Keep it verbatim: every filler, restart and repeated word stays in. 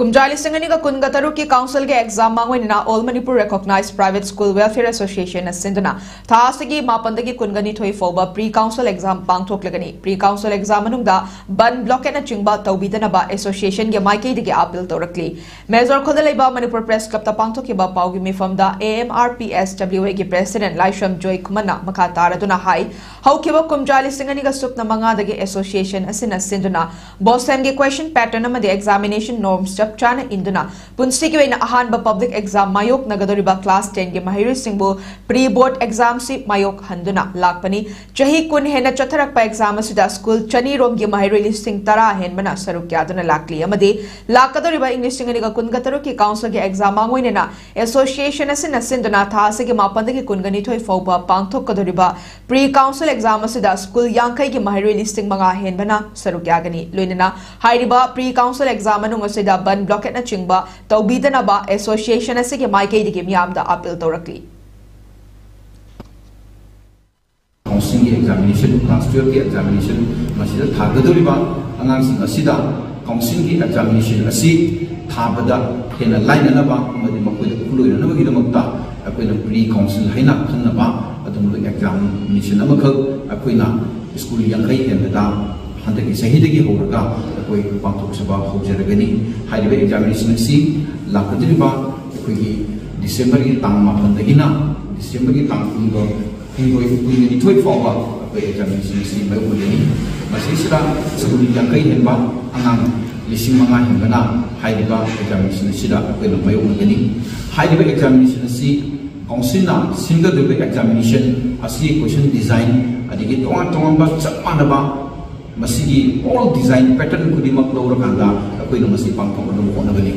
ꯀꯨꯝꯖꯥ ꯂꯤꯁꯤꯡ ꯑꯅꯤꯒ ꯀꯨꯟꯒ ꯇꯔꯨꯛꯀꯤ ꯀꯥꯎꯟꯁꯤꯜꯒꯤ ꯑꯦꯛꯖꯥꯝ ꯃꯥꯡꯑꯣꯏꯅꯅ All Manipur Recognized Private School Welfare Association ꯅ ꯁꯤꯟꯗꯨꯅ ꯊꯥ ꯑꯁꯤꯒꯤ ꯃꯥꯄꯟꯗꯒꯤ ꯀꯨꯟꯒ ꯅꯤꯊꯣꯏ ꯐꯥꯎꯕ ꯄ꯭ꯔꯤ ꯀꯥꯎꯟꯁꯤꯜ ꯑꯦꯛꯖꯥꯝ ꯄꯥꯡꯊꯣꯛꯂꯒꯅꯤ꯫ ꯄ꯭ꯔꯤ ꯀꯥꯎꯟꯁꯤꯜ ꯑꯦꯛꯖꯥꯝ ꯃꯅꯨꯡꯗ ꯕꯟ ꯕ꯭ꯂꯣꯀꯦꯠꯅꯆꯤꯡꯕ ꯇꯧꯕꯤꯗꯅꯕ ꯑꯦꯁꯣꯁꯤꯌꯦꯁꯟꯒꯤ ꯃꯥꯏꯀꯩꯗꯒꯤ ꯑꯥꯄꯤꯜ ꯇꯧꯔꯛꯂꯤ꯫ ꯃꯦꯖꯣꯔ ꯈꯨꯜꯗ ꯂꯩꯕ ꯃꯅꯤꯄꯨꯔ ꯄ꯭ꯔꯦꯁ ꯀ꯭ꯂꯕꯇ ꯄꯥꯡꯊꯣꯛꯈꯤꯕ ꯄꯥꯎꯒꯤ ꯃꯤꯐꯝꯗ A M R P S W A ꯒꯤ ꯄ꯭ꯔꯦꯁꯤꯗꯦꯟꯠ ꯂꯥꯏꯁ꯭ꯔꯝ ꯖꯣꯏ ꯈꯨꯃꯟꯅ ꯃꯈꯥ ꯇꯥꯔꯗꯨꯅ ꯍꯥꯏ, ꯍꯧꯈꯤꯕ ꯀꯨꯝꯖꯥ ꯂꯤꯁꯤꯡ ꯑꯅꯤꯒ ꯁꯨꯞꯅ ꯃꯉꯥꯗꯒꯤ ꯑꯦꯁꯣꯁꯤꯌꯦꯁꯟ ꯑꯁꯤꯅ ꯁꯤꯟꯗꯨꯅ ꯕꯣꯁꯦꯝꯒꯤ ꯀ꯭ꯋꯦꯁꯟ ꯄꯦꯇꯔꯟ ꯑꯃꯗꯤ ꯑꯦꯛꯖꯥꯃꯤꯅꯦꯁꯟ ꯅꯣꯔꯝꯁ ꯆꯞ ꯆꯥꯅ ꯏꯟꯗꯨꯅ ꯄꯨꯟꯁꯤꯒꯤ ꯑꯣꯏꯅ ꯑꯍꯥꯟꯕ ꯄꯕ꯭ꯂꯤꯛ ꯑꯦꯛꯖꯥꯝ ꯃꯥꯌꯣꯛꯅꯒꯗꯧꯔꯤꯕ ꯀ꯭ꯂꯥꯁ ꯇꯦꯟꯒꯤ ꯃꯍꯩꯔꯣꯏꯁꯤꯡꯕꯨ ꯄ꯭ꯔꯤ ꯕꯣꯔꯗ ꯑꯦꯛꯖꯥꯝꯁꯤ ꯃꯥꯌꯣꯛꯍꯟꯗꯨꯅ ꯂꯥꯛꯄꯅꯤ꯫ ꯆꯍꯤ ꯀꯨꯟ ꯍꯦꯟꯅ ꯆꯠꯊꯔꯛꯄ ꯑꯦꯛꯖꯥꯝ ꯑꯁꯤꯗ ꯁ꯭ꯀꯨꯜ ꯆꯅꯤ ꯔꯣꯝꯒꯤ ꯃꯍꯩꯔꯣꯏ ꯂꯤꯁꯤꯡ ꯇꯔꯥ ꯍꯦꯟꯕꯅ ꯁꯔꯨꯛ ꯌꯥꯗꯨꯅ ꯂꯥꯛꯂꯤ ꯑꯃꯗꯤ ꯂꯥꯛꯀꯗꯧꯔꯤꯕ ꯏꯪ ꯂꯤꯁꯤꯡ ꯑꯅꯤꯒ ꯀꯨꯟꯒ ꯇꯔꯨꯛꯀꯤ ꯀꯥꯎꯟꯁꯤꯜꯒꯤ ꯑꯦꯛꯖꯥꯝ ꯃꯥꯡꯑꯣꯏꯅꯅ ꯑꯦꯁꯣꯁꯤꯌꯦꯁꯟ ꯑꯁꯤꯅ ꯁꯤꯟꯗꯨꯅ ꯊꯥ ꯑꯁꯤꯒꯤ ꯃꯥꯄꯟꯗꯒꯤ ꯀꯨꯟꯒ ꯅꯤꯊꯣꯏ ꯐꯥꯎꯕ ꯄꯥꯡꯊꯣꯛꯀꯗꯧꯔꯤꯕ ꯄ꯭ꯔꯤ ꯀꯥꯎꯟꯁꯤꯜ ꯑꯦꯛꯖꯥꯝ ꯑꯁꯤꯗ ꯁ꯭ꯀꯨꯜ ꯌꯥꯡꯈꯩꯒꯤ ꯃꯍꯩꯔꯣꯏ ꯂꯤꯁꯤꯡ ꯃꯉꯥ ꯍꯦꯟꯕꯅ ꯁꯔꯨꯛ ꯌꯥꯒꯅꯤ꯫ ꯂꯣꯏꯅꯅ ꯍꯥꯏꯔꯤꯕ ꯄ꯭ꯔꯤ ꯀꯥꯎꯟꯁꯤꯜ ꯑꯦꯛꯖꯥꯝ ꯃꯅꯨꯡ ꯑꯁꯤꯗ ꯕꯟ ꯕ꯭ꯂꯣꯀꯦꯠꯅꯆꯤꯡꯕ ꯇꯧꯕꯤꯗꯅꯕ ꯑꯦꯁꯣꯁꯤꯌꯦꯁꯟ ꯑꯁꯤꯒꯤ ꯃꯥꯏꯀꯩꯗꯒꯤ ꯃꯤꯌꯥꯝꯗ ꯑꯥꯄꯤꯜ ꯇꯧꯔꯛꯂꯤ꯫ ꯀꯥꯎꯟꯁꯤꯜꯒꯤ ꯑꯦꯛꯖꯥꯃꯤꯅꯦꯁꯟ, ꯀ꯭ꯂꯥꯁ ꯇꯨꯌꯦꯜꯐꯀꯤ ꯑꯦꯛꯖꯥꯃꯤꯅꯦꯁꯟ ꯃꯁꯤꯗ ꯊꯥꯒꯗꯧꯔꯤꯕ ꯑꯉꯥꯡꯁꯤꯡ ꯑꯁꯤꯗ ꯀꯥꯎꯟꯁꯤꯜꯒꯤ ꯑꯦꯛꯖꯥꯃꯤꯅꯦꯁꯟ ꯑꯁꯤ ꯊꯥꯕꯗ ꯍꯦꯟꯅ ꯂꯥꯏꯅꯅꯕ ꯑꯃꯗꯤ ꯃꯈꯣꯏꯗ ꯈꯨꯂꯣꯏꯅꯅꯕꯒꯤꯗꯃꯛꯇ ꯑꯩꯈꯣꯏꯅ ꯄ꯭ꯔꯤ ꯀꯥꯎꯟꯁꯤꯜ ꯍꯥꯏꯅ ꯈꯪꯅꯕ ꯑꯗꯨꯒꯨꯝꯕ ꯑꯦꯛꯖꯥꯃꯤꯅꯦꯁꯟ ꯑꯃꯈꯛ ꯑꯩꯈꯣꯏꯅ ꯁ꯭ꯀꯨꯜ ꯌꯥꯡꯈꯩ ꯍꯦꯟꯕꯗ ꯍꯟꯗꯛꯀꯤ ꯆꯍꯤꯗꯒꯤ ꯍꯧꯔꯒ ꯑꯩꯈꯣꯏ ꯄꯥꯡꯊꯣꯛꯆꯕ ꯍꯧꯖꯔꯒꯅꯤ꯫ ꯍꯥꯏꯔꯤꯕ ꯑꯦꯛꯖꯥꯃꯤꯅꯦꯁꯟ ꯑꯁꯤ ꯂꯥꯛꯀꯗꯧꯔꯤꯕ ꯑꯩꯈꯣꯏꯒꯤ ꯗꯤꯁꯦꯝꯕꯔꯒꯤ ꯇꯥꯡ ꯃꯥꯄꯟꯗꯒꯤꯅ ꯗꯤꯁꯦꯝꯕꯔꯒꯤ ꯇꯥꯡ ꯀꯨꯟꯒ ꯍꯨꯝꯗꯣꯏ, ꯀꯨꯟꯒ ꯅꯤꯊꯣꯏ ꯐꯥꯎꯕ ꯑꯩꯈꯣꯏ ꯑꯦꯛꯖꯥꯃꯤꯅꯦꯁꯟ ꯑꯁꯤ ꯃꯥꯌꯣꯛꯅꯒꯅꯤ꯫ ꯃꯁꯤꯁꯤꯗ ꯁ꯭ꯀꯨꯜ ꯌꯥꯡꯈꯩ ꯍꯦꯟꯕ ꯑꯉꯥꯡ ꯂꯤꯁꯤꯡ ꯃꯉꯥ ꯍꯦꯟꯕꯅ ꯍꯥꯏꯔꯤꯕ ꯑꯦꯛꯖꯥꯃꯤꯅꯦꯁꯟ ꯑꯁꯤꯗ ꯑꯩꯈꯣꯏꯅ ꯃꯥꯌꯣꯛꯅꯒꯅꯤ꯫ ꯍꯥꯏꯔꯤꯕ ꯑꯦꯛꯖꯥꯃꯤꯅꯦꯁꯟ ꯑꯁꯤ ꯀꯥꯎꯟꯁꯤꯜꯅ ꯁꯤꯟꯒꯗꯧꯔꯤꯕ ꯑꯦꯛꯖꯥꯃꯤꯅꯦꯁꯟ ꯑꯁꯤꯒꯤ ꯀꯣꯏꯁꯟ ꯗꯤꯖꯥꯏꯟ ꯑꯗꯒꯤ ꯇꯣꯉꯥꯟ ꯇꯣꯉꯥꯟꯕ ꯆꯞ ꯃꯥꯟꯅꯕ ꯃꯁꯤꯒꯤ ꯑꯣꯜ ꯗꯤꯖꯥꯏꯟ ꯄꯦꯇꯔꯟ ꯈꯨꯗꯤꯡꯃꯛ ꯂꯧꯔꯀꯥꯟꯗ ꯑꯩꯈꯣꯏꯅ ꯃꯁꯤ ꯄꯥꯡꯊꯣꯛꯅꯅꯕ ꯍꯣꯠꯅꯒꯅꯤ꯫